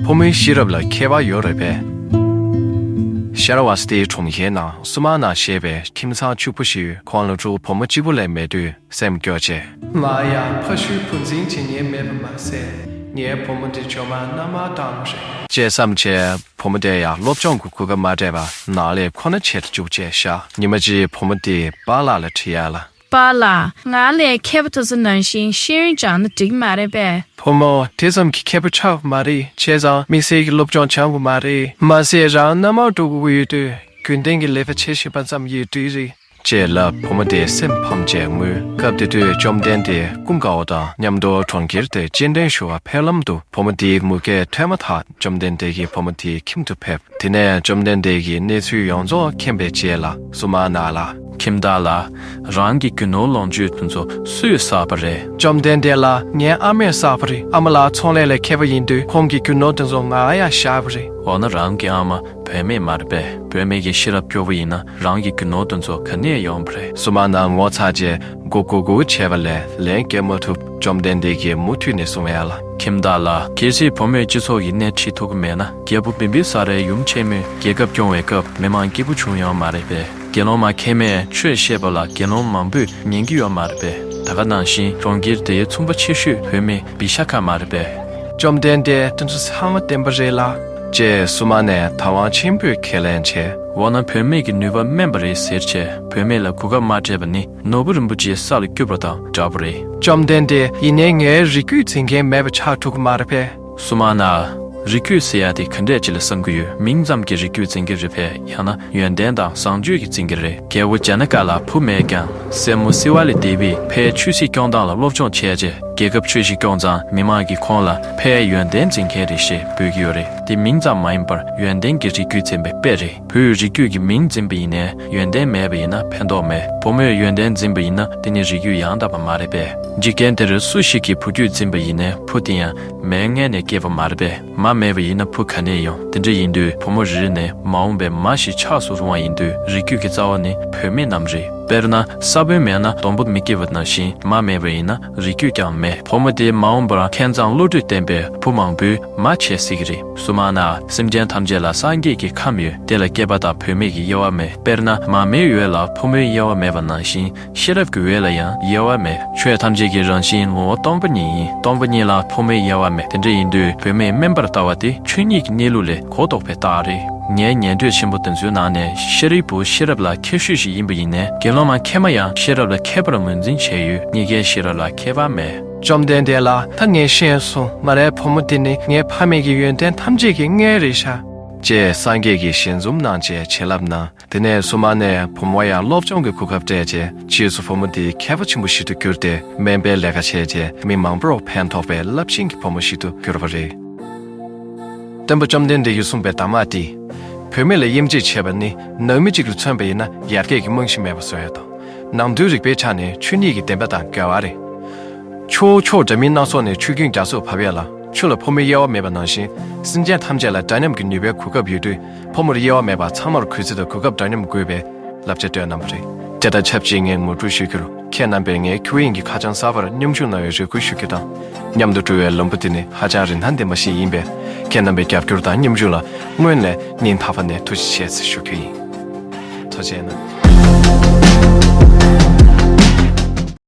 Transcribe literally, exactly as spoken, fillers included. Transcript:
བུ་མོའི་ཤེས་རབ་ལ་ཁྱད་པར་ཡོད་རེད་པས། ཤ་ར་བ་སྟིའི་གྲོང་ཁྱེར་ནང་སུ་མ་ན་ཞེས་པའི་ཁྱིམ་ཚང་ཕྱུག་པོ་ཞིག་ཡོད། ཁོང་ལ་ཕྲུ་གུ་བུ་མོ་གཅིག་པུ་ལས་མེད་དུས་སེམས་སྐྱོ་བྱས། ང་ཡང་ཕ་ཤུལ་བུ་འཛིན་བྱེད་མཁན་མེད་པ་མ་ཟད། ངའི་བུ་མོ་འདི་ཇོ་མ་མནའ་མར་བཏང་བ་རེད། ཅེས་བསམ་བྱས། བུ་མོ་དེ་ཡང་སློབ་སྦྱོང་གི་གོ་སྐབས་མ་སྤྲད་པར་ནག་ལས་ཁོ་ན་བྱེད་དུ་བཅུག་ཅེས་བཞག་ཉི་མ་གཅིག་བུ་མོ་དེས་པཱ་ལགས་ལ་དྲིས་ཡ་ལ། པཱ་ལགས། ང་ལས་མཁས་པ་དེ་ཚོ་ནང་བཞིན་ཤེས་ཡོན་སྦྱངས་ན་འགྲིག་མ་རེད་པས། བུ་མོ། དེ་ཙམ་གྱི་མཁས་པོ་ཆགས་མ་རེད། བྱས་ཙང་དམིགས་བསལ་གྱི་སློབ་སྦྱོང་སྦྱང་དགོས་མ་རེད། མ་ཟད་རང་མནའ་མར་འགྲོ་དགོས་ཀྱི་ཡོད་དུས་རྒྱུན་ལྡན་གྱི་ལས་ཀ་བྱེད་བཞིན་པ་ཙམ་ཡིན་དུས་རེད། ཅེས་ལབ། བུ་མོ་དེ་སེམས་ཕམ་བྱས་ངུས། སྐབས་དེ་དུས་བཅོམ་ལྡན་འདས་ཀུན་དགའ་བོ་དང་མཉམ་དུ་གྲོང་ཁྱེར་དེར་སྤྱན་འདྲེན་ཞུ་བར་ཕེབས་ལམ་དུ་བུ་མོ་དེའི་མུ་གེ་ཐོས་མ་ཐག་བཅོམ་ལྡན་འདས་ཀྱིས་བུ་མོ་དེའི་ཁྱིམ་དུ་ཕེབས། དེ་ནས་བཅོམ་ལྡན་འདས་ཀྱིས་གནས་ཚུལ་ཡོངས་རྫོགས་མཁྱེན་པའི་རྗེས་ལ་སུ་མ་ན་ལ། ཁྱིམ་བདག་ལགས། རང་གི་རྒྱུ་ནོར་ལོངས་སྤྱོད་དེ་ཚོ་སུས་བསགས་པ་རེད། བཅོམ་ལྡན་འདས་ལགས། ངའི་ཨ་མས་བསགས་པ་རེད། ཨ་མ་ལགས་ཚོང་ལས་ལ་མཁས་པ་ཡིན་དུས་ཁོང་གི་རྒྱུ་ནོར་དེ་ཚོ་ང་ཡར་བཞག་པ་རེད། འོ་ན་རང་གི་ཨ་མ་བུད་མེད་མ་རེད་པས། བུད་མེད་ཀྱི་ཤེས་རབ་སྐྱོ་བོ་ཡིན་ན་རང་གི་རྒྱུ་ནོར་དེ་ཚོ་ག་ནས་ཡོང་བ་རེད། སུ་མ་ན་ངོ་ཚ་རྗེས་མགོ་སྒུར་སྒུར་བྱས་པ་ལས་ལན་བརྒྱབ་མ་ཐུབ། བཅོམ་ལྡན་འདས་ཀྱིས་མུ་མཐུད་ནས་གསུངས་ཡ་ལ། ཁྱིམ་བདག་ལགས། གལ་སྲིད་བུ་མོས་སྤྱི་ཚོགས་ཀྱི་སྣེ་ཁྲིད་ཐུབ་ཀྱི་མེད་ན། རྒྱལ་པོ་བིམ་བི་ས་རའི་ཡུམ་ཆེན་མོས་རྒྱལ་ཁབ་སྐྱོང་བའི་སྐབས་མི་མང་སྐྱིད་པོ་བྱུང་ཡོད་མ་རེད་པས། དགེ་སློང་མ་མཁལ་མས་ཆོས་བཤད་པ་ལ་དགེ་སློང་མང་པོས་ཉན་གྱི་ཡོད་མ་རེད་པས། ད་ག་ནང་བཞིན་གྲོང་ཁྱེར་དེའི་ཚོང་པ་ཆེ་ཤོས་བུད་མེད་བི་ཤ་ཁ་མ་རེད་པས། བཅོམ་ལྡན་འདས། དེ་ཚོ་ཚང་མ་བདེན་པ་རེད་ལ། ཅེས་སུ་མ་ནས་དང་བ་ཆེན་པོས་ཁས་ལེན་བྱས། འོ་ན་བུད་མེད་ཀྱི་ནུས་པ་དམན་པ་རེད་ཟེར་བྱས་བུད་མེད་ལ་གོ་སྐབས་མ་སྤྲད་པ་ནི་ནོར་བུ་རིན་པོ་ཆེ་ས་ལ་སྐྱུར་བ་དང་འདྲ་པོ་རེད། བཅོམ་ལྡན་འདས། ཡིན་ནའི་ངའི་རིགས་རྒྱུད་འཛིན་མཁན་མེད་པ་ཆགས་ཐུབ་ཀྱི་མ་རེད་པས། སུ་མ་ན། རིགས་རྒྱུད་ཟེར་ཡ་དེ་ག་འདྲས་ཅིག་ལ་བསམ་གྱི་ཡོད། མིང་ཙམ་གྱི་རིགས་རྒྱུད་འཛིན་གྱི་རེད་པས། ཡང་ན་ཡོན་ཏན་དང་བཟང་སྤྱོད་ཀྱིས་འཛིན་གྱི་རེད། རྒྱལ་པོ་ཇ་ན་ཀ་ལ་བུ་མེད་ཀྱང་སྲས་མོ་སི་ཝ་ལི་དེ་བིས་ཕའི་ཆོས་སྲིད་སྐྱོང་སྟངས་ལ་སློབ་སྦྱོང་བྱས་རྗེས་རྒྱལ་ཁབ་ཆོས་བཞིན་སྐྱོང་ཙང་མི་མང་གིས་ཁོང་ལ་ཕའི་ཡོན་ཏན་འཛིན་མཁན་རེད་ཞེས་འབོད་ཀྱི་ཡོད་རེད། དེ་མིང་ཙམ་མ་ཡིན་པར་ཡོན་ཏན་གྱི་རིགས་རྒྱུད་འཛིན་པའི་དཔེ་རེད། བུས་རིགས་རྒྱུད་ཀྱི་མིང་འཛིན་པ་ཡིན་ནའི་ཡོན་ཏན་མེད་པ་ཡིན་ན་ཕན་ཐོགས་མེད། བུ་མོས་ཡོན་ཏན་འཛིན་པ་ཡིན་ན་དེ་ནི་རིགས་རྒྱུད་ཡང་དག་པ་མ་རེད་པས། འཇིག་རྟེན་འདིར་སུ་ཞིག་གིས་བུ་རྒྱུད་འཛིན་པ་ཡིན་ནའི་བུ་དེ་ཡང་མའི་མངལ་ནས་སྐྱེས་པ་མ་རེད་པས། མ་མེད་པ་ཡིན་ན་བུ་ག་ནས་ཡོང་། དེ་འདྲ་ཡིན་དུས་བུ་མོ་རེ་རེ་ནས་མ་འོངས་པའི་མ་ཞིག་ཆགས་སུ་རུང་བ་ཡིན་དུས་རིགས་རྒྱུད་ཀྱི་རྩ་བ་ནི་བུད་མེད་རྣམས་རེད། དཔེར་ན་ས་བོན་མེད་ན་སྡོང་པོ་མི་སྐྱེ་བ་ནང་བཞིན་མ་མེད་པ་ཡིན་ན་རིགས་རྒྱུད་ཀྱང་མེད། བུ་མོ་དེ་མ་འོངས་པར་མཁས་མཛངས་བློ་གྲོས་ལྡན་པའི་བུ་མང་པོའི་མ་བྱེད་སྲིད་ཀྱི་རེད། སུ་མ་ན། སེམས་ཅན་ཐམས་ཅད་ལ་སངས་རྒྱས་ཀྱི་ཁམས་ཡོད། དེ་ལ་སྐྱེས་པ་དང་བུད་མེད་ཀྱི་དབྱེ་བ་མེད། དཔེར་ན་མ་མོའི་འོད་ལ་ཕོ་མོའི་དབྱེ་བ་མེད་པ་ནང་བཞིན་ཤེས་རབ་ཀྱི་འོད་ལ་ཡང་དབྱེ་བ་མེད། ཆོས་ཐམས་ཅད་ཀྱི་རང་བཞིན་ངོ་བོ་སྟོང་པ་ཉིད་ཡིན། སྟོང་པ་ཉིད་ལ་ཕོ་མོའི་དབྱེ་བ་མེད། དེ་འདྲ་ཡིན་དུས་བུད་མེད་དམན་པར་ལྟ་བ་དེ་ཆོས་ཉིད་ཀྱི་གནས་ལུགས་ལས་གོ་ལྡོག་པའི་རྟགས་རེད། ངའི་ཉན་ཐོས་ཆེན་པོ་དེ་ཚོའི་ནང་ནས་ཤཱ་རིའི་བུ་ཤེས་རབ་ལ་མཁས་ཤོས་ཤིག་ཡིན་པ་ཡིན་ནའི་དགེ་སློང་མ་མཁས་མ་ཡང་ཤེས་རབ་ལ་མཁས་པར་ངོས་འཛིན་བྱས་ཡོད། གཉིས་ཀའི་ཤེས་རབ་ལ་ཁྱད་པར་མེད། བཅོམ་ལྡན་འདས་ལགས། ད་ངས་ཤེས་སོང་། མ་རའི་བུ་མོ་འདི་ནི་ངའི་ཕ་མེས་ཀྱི་ཡོན་ཏན་ཐམས་ཅད་ཀྱི་མངལ་རེད་ཤག་ཅེས་སངས་རྒྱས་ཀྱིས་ཞལ་འཛུམ་གནང་བྱས་བྱིན་རླབས་གནང་། དེ་ནས་སོ་མ་ནས་བུ་མོ་ཡང་སློབ་སྦྱོང་གི་གོ་སྐབས་སྤྲད་རྗེས་ཕྱིས་སུ་བུ་མོ་འདི་མཁས་པ་ཆེན་པོ་ཞིག་ཏུ་གྱུར་ཏེ་སྨན་པའི་ལས་ཀ་བྱས་རྗེས་མི་མང་པོར་ཕན་ཐོགས་པའི་རླབས་ཆེན་གྱི་བུ་མོ་ཞིག་ཏུ་གྱུར་པ་རེད། སྟོན་པ་བཅོམ་ལྡན་འདས་ཀྱིས་གསུངས་པའི་གདམས་ངག་འདི། བུད་མེད་ལ་དབྱེ་འབྱེད་བྱས་པ་ནི་ནག་མི་གཅིག་ལ་མཚོན་པ་ཡིན་ན་ཡར་རྒྱས་ཀྱི་རྨང་གཞི་མེད་པ་བཟོ་ཡ་དང་། ནང་དོན་རིག་པའི་ཆ་ནས་ཆོས་ཉིད་ཀྱི་བདེན་པ་དང་འགལ་བ་རེད། ཆུ་བོ་ཕྱོགས་འདྲ་མིན་སྣ་ཚོགས་ནས་ཆུ་རྒྱུན་རྒྱ་མཚོར་བབས་ཡ་ལ་ཆུ་ལ་ཕོ་མོའི་དབྱེ་བ་མེད་པ་ནང་བཞིན་སེམས་ཅན་ཐམས་ཅད་ལ་འདྲ་མཉམ་གྱི་ནུས་པའི་གོ་སྐབས་ཡོད་དུས་ཕོ་མོར་དབྱེ་བ་མེད་པར་ཚང་མར་གུས་བརྩི་དང་གོ་སྐབས་འདྲ་མཉམ་དགོས་པའི་བསླབ་བྱ་བཏོན་གནང་བ་རེད། དེ་དང་ཆབས་ཅིག་ངས་ངོ་སྤྲོད་ཞུ་རྒྱུར་ཁྱེད་རྣམ་པས་ངའི་ཁེ་ཝེ་ཡིན་གྱི་ཁ་བྱང་གསར་པར་མཉམ་ཞུགས་གནང་བའི་རེ་སྐུལ་ཞུ་རྒྱུ་དང་། མཉམ་དུ་འགྲོ་བའི་ལམ་བུ་འདི་ནི་ཧ་ཅང་རིན་ཐང་ལྡན་པ་ཞིག་ཡིན་པས་ཁྱེད་རྣམ་པའི་རྒྱབ་སྐྱོར་དང་མཉམ་ཞུགས་ལ་སྔོན་ནས་སྙིང་ཐག་པ་ནས་ཐུགས་རྗེ་ཆེ་ཞུ་རྒྱུ་ཡིན། ཐུགས་རྗེ་གནང་།